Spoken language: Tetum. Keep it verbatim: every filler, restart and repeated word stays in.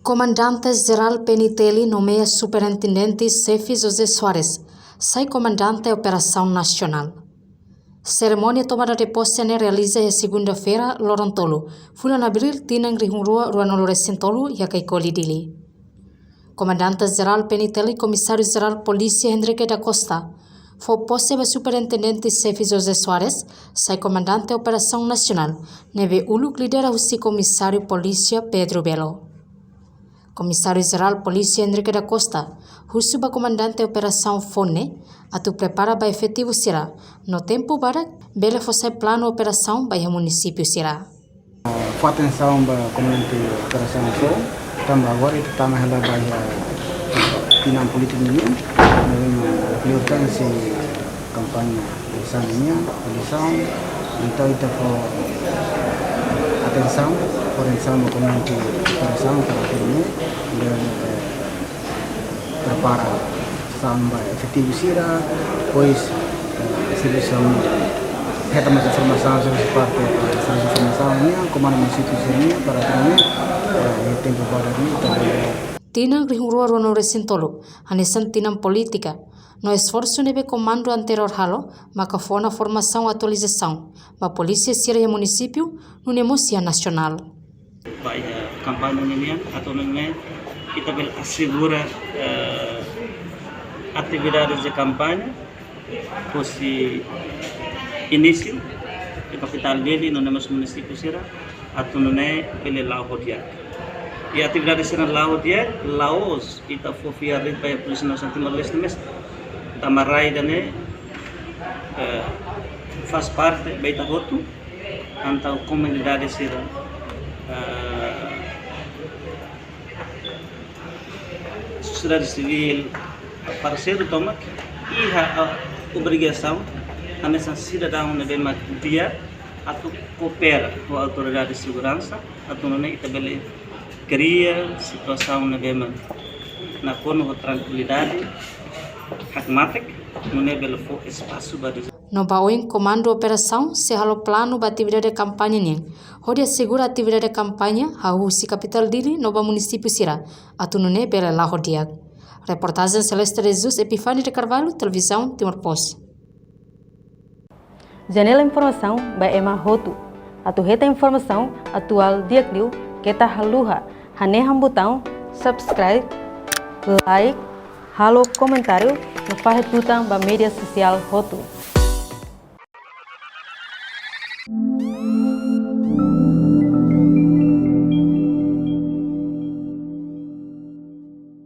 Komandante Jerál P N T L nomeia Superintendente Xefe José Soares sai Komandante Operasaun Nasionál. Serimónia tomada de pose ne'e realiza iha segunda-feira, loron tolu, fulan Abríl, tinan rihun rua ruanulu resin tolu, iha Caicoli, Dili. Komandante Jerál P N T L, Komisáriu Jerál Polísia Henrique da Costa fó pose ba Superintendente Xefe José Soares sai Komandante Operasaun Nasionál, ne'ebé uluk lidera husi Komisáriu Polísia Pedro Belo. Komisáriu Jerál Polísia Henrique da Costa husu ba Komandante Operasaun foun ne'e atu prepara ba efetivu sira, no tempu badak bele fó sai planu operasaun ba iha munisípiu sira. Fó atensaun ba Komandante Operasaun foun, tanba agora ita tama hela ba iha tinan polítiku nian, no importánsia kampaña eleisaun nian, eleisaun, entaun ita fó atensaun, fó atensaun ba Komandante Operasaun para atu nune'e, eh, prepara saun ba efetivu sira, depois, eh, servisu, hetan mós informasaun sobre parte, eh, servisu informasaun nian, komandu munisípiu sira-nian, para atu nune'e, eh, iha tempu badak ne'e, ita bele. Tinan rihun rua ruanulu resin tolu hanesan tinan polítika, no esforsu ne'ebé komandu anteriór halo maka fó ona formasaun atualizasaun ba polísia sira iha munisípiu, nune'e mós iha nasionál. Ba iha kampaña ninian, atu nune'e ita bele asegura, eh, atividades de kampaña, husi inísiu, iha kapitál Dili, no demais munisípiu sira, atu nune'e bele la'o ho di'ak. I atividade sira la'o ho di'ak, la'ós ita fó fiar de'it ba iha Polísia Nasionál Timor-Leste mós, tanba rai ida-ne'e, eh, faz parte ba ita hotu, entaun komunidade sira, eh, sosiedade sivíl, parseiru tomak, iha, ah, obrigasaun hanesan sidadaun ne'ebé mak di'ak atu koopera ho autoridade seguransa, atu nune'e ita bele kria situasaun ne'ebé mak nakonu ho trankilidade, hakmatek, nune'e bele fó espasu ba. No ba oin komandu operasaun sei halo planu ba atividade kampaña nian, hodi asegura atividade kampaña hahú husi kapitál Dili no ba munisípiu sira, atu nune'e bele la'o ho di'ak. Reportajen Celeste de Jesus, Epifani de Carvalho, Televizaun Timor Post. Janela informasaun ba ema hotu. Atu hetan informasaun atuál di'ak liu, keta haluha hanehan butaun subscribe, like, halo komentáriu, no fahe tutan ba média sosiál hotu.